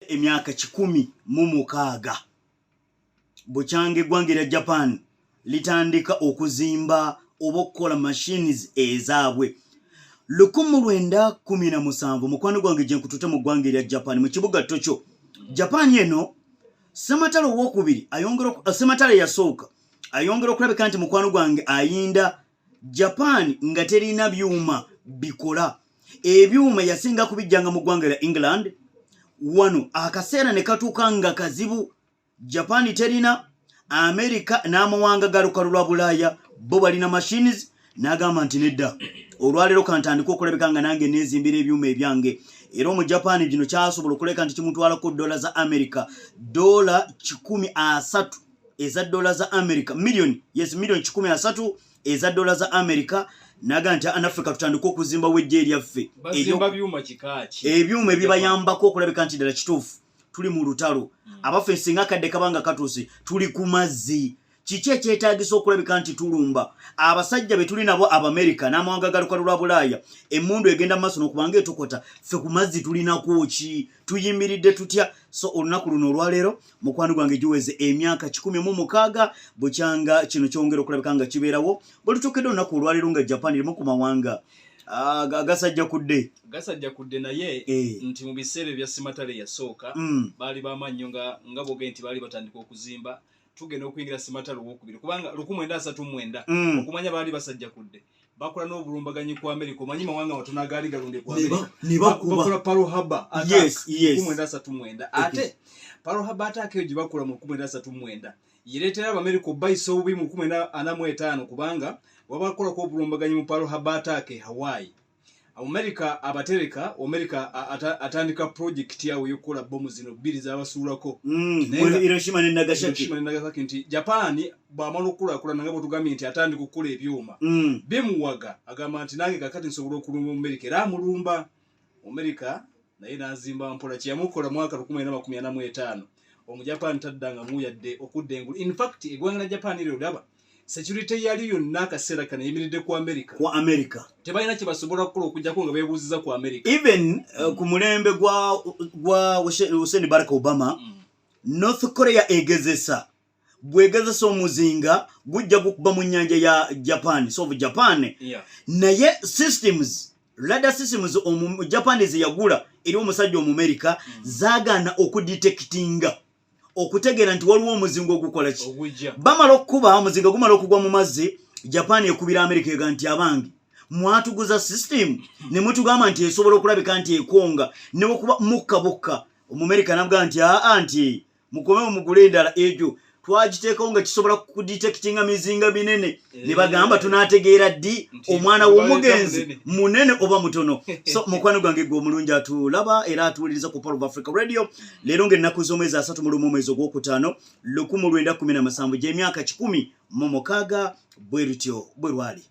Emyaka 160 bukyanga eggwanga erya Japan litandika okuzimba oba okukola machines ezaabwe 1917. Mukwano gwange, gye nkutute mu ggwanga erya Japan, mu kibuga Tokyo, Japan. Eno Sematalo owokubiri ayongera Sematalo eyasooka ayongera okulabika nti, mukwano gwange, ayinda Japan nga terina byuma bikola ebyuma, yasinga kubijjanga mu ggwanga lya England. Wano akaseera ne katuuka nga kazibu, Japan terina. America n'amawanga ga lukalu lwa Bulaaya bo balina machines. N'agamba nti, "Nedda, olwaleero kantandika okulabika nga nange neezimbira ebyuma ebyange." Era Omujapaani bino kyasobola okulabika nti kimutwalako dola za America, dola 130 eza dola za America, million, yes, million 130 eza dola za America. Naga nti, "Anaffe katutandike okuzimbawo ejje eryaffe." Bazimba byuma kikaaki? Ebyuma ebibayambako okulabika nti ddala kituufu tuli mu lutalo. Abaffe, singa akadde kabanga katuuse, tuli ku mazzi, kiki ekyetaagisa okulabika nti tulumba abasajja be tuli nabo, Abamerika n'amawanga ga lukalu lwa Bulaaya? Emmundu egenda mu maaso n'okubanga etokota, ffe ku mazzi tulinako ki? Tuyimiridde tutya? So olunaku luno olwaleero, mukwano gwange, giweze emyaka 160 bukyanga kino kyongera okulabika nga kibeerawo. Bwe lutuukedde olunaku olwaleero nga Japan erimu ku mawanga gasajja kudde. Gasajja kudde, naye nti mu biseera ebya Simatale yasooka baali bamannyo nga boge nti baali batandika okuzimba. Tugenda okuyingira Simatale owokubiri, kubanga 1939 okumanya baali basajja kudde, bakola n'obulumbaganyi ku America. Omanyi mawanga matono agaali galunde ku Ne America. Ne bakuba. Bakola Pearl Harbor attack 1939. Ate Pearl Harbor attack eyo gye bakola mu 1939 yereetera Abamerika obayisa obubi mu 1945, kubanga wabakolako obulumbaganyi mu Pearl Harbor attack e Hawaii, America abatereka. America atandika project yawe yokukola bomu zino bbiri zabasuulako. Naye Mu Hiroshima ne Nagasaki. Hiroshima ne Nagasaki. Nti Japan bw'amala okukulaakulana, nga bwetugambye nti atandika okukola ebyuma, bimuwaga, agamba nti, "Nange kakati nsobola okulumba Omumerika." Era amulumba Omumerika, naye n'azimba mpola. Kyeyamukola mwaka 1945, Omujapani taddangamu yadde okudda engulu. In fact, eggwanga lya Japan eryo olaba security yali yonna akaseera kano eyimiridde ku America. Ku America. Tebalina kye basobola kukola okuggyako nga beebuuziza ku America. Even ku mulembe gwa Hussein Barack Obama, North Korea egezesa, bwegezesa omuzinga gujja gukuba mu nnyanja ya Japan, so of Japan. Naye systems, radar systems omu Japan ze yagula eri omusajja Omumerika, zaagaana okudetectinga, okutegeera nti waliwo omuzinga ogukola ki? Ogujja. Bamala okukuba omuzinga, gumala okugwa mu mazzi, Japan ekubira Amerika ega nti, "Abange, mwatuguza system ne mutugamba nti esobola okulabika nti ekonga newekuba mukka bukka." Omumerika namugaa nti, "Aa, nti mukomewo mugule endala, egyo twagiteekawo nga kisobola kudetectinga mizinga minene." Ne bagamba, "Tunaategeera ddi Nti omwana baleeta w'omugenzi munene. munene oba mutono?" So mukwano gwange, gwe omulungi atulaba era atuwuliriza ku Pearl of Africa Radio, leero ng'ennaku z'omwezi 31 omwezi ogwokutaano 1917, gy'emyaka 160 bwe lutyo bwe lwali.